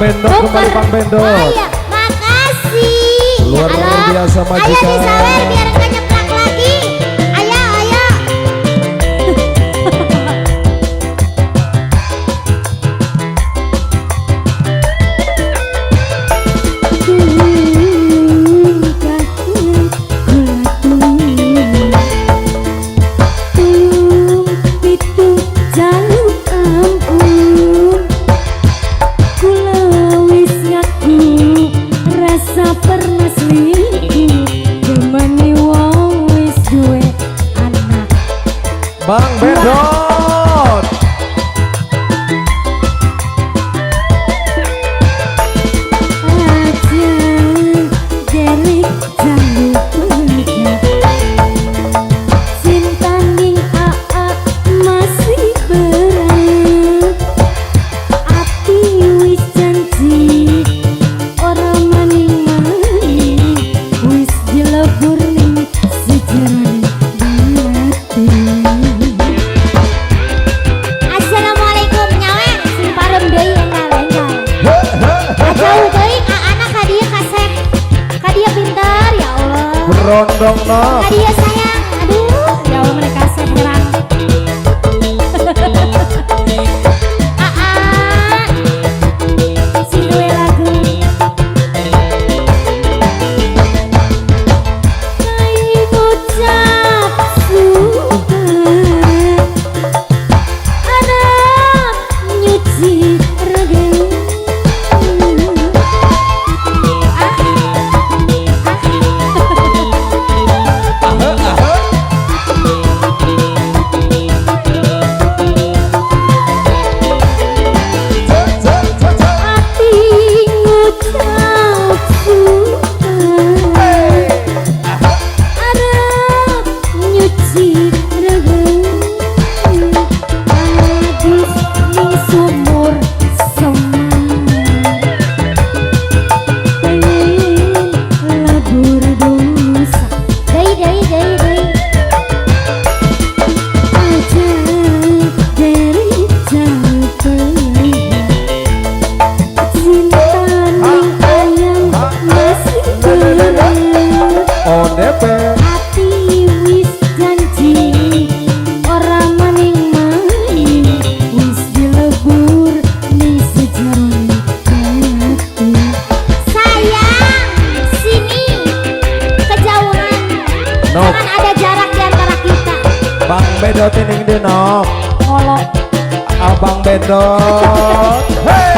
Bendot kembali Bang Bendot. Oh iya, makasih. Luar ya Allah. Biasa majikan. Ayo disawer biar enggak nyeplak lagi. Ayo, ayo. Bang Bendot. Aja delik jaluk cinta ning aa masih berat. Ati wis janji ora maning-maning wis dilebur ning sejarah batin. Assalamualaikum nyawe sing parem deui enggal-enggal. Jauh teuing anak ka dieu kasep. Ka dieu pinter ya Allah. Berondong no. Ka dieu sayang. Aduh, ya Allah mereka kasep herang. Aa. Sing duwe lagu kai ngucap sumpah arep nyuci raga. Ati ngucap sumpah arep nyuci raga adus ning sumur Semar pengen lebur dosa. Deui deui deui deui. Aja dari jauh cinta ning ayang masih berat. ODP. Ati wis janji ora maning-maning wis dilebur ning sejarah batin. Sayang, sini kejauhan. No. Jangan ada jarak di antara kita. Bang Bendot ning di nok. Ngolok. Abang Bendot. Hey.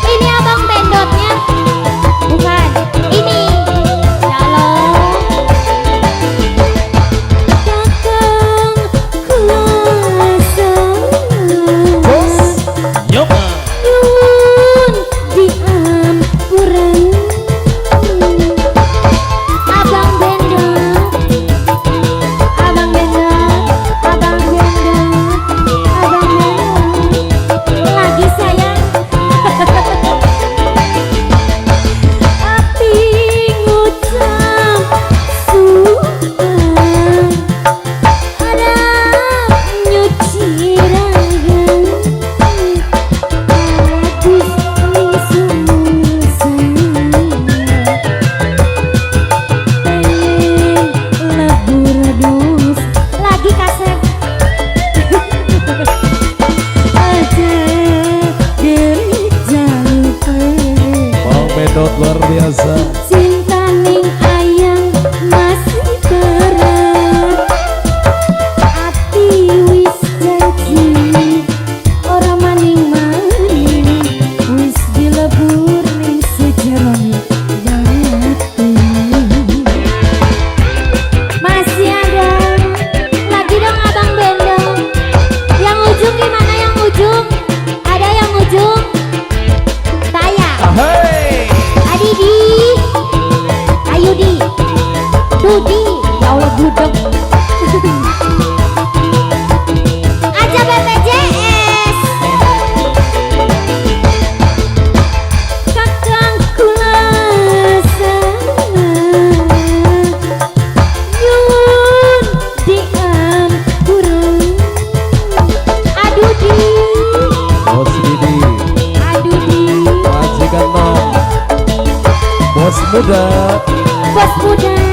Ini abang bendotnya. Bukan. Ini. Ya Allah. Kakang kuasa Bos. Nyoba. nyuwun diampura. Abang bendot. Abang bendot. Abang bendot. Abang bendot. Lagi sayang. Ati ngucap sumpah arep nyuci raga adus ning sumur Semar pengen lebur dosa. Lagi kasep. Aja dari jauh Bang Bendot luar biasa. cinta ning ayang masih berat. Ati wis janji ora maning-maning wis dilebur ning sejarah batin. Masih ada. Lagi dong abang bendot. Yang ujung gimana yang ujung? Ada yang ujung? Taya. Hey. Adidi. Ayudi. Dudi. Ya Allah budek. Aja BPJS. Kakang kulasa nyuwun diampura. Bos muda. Bos muda.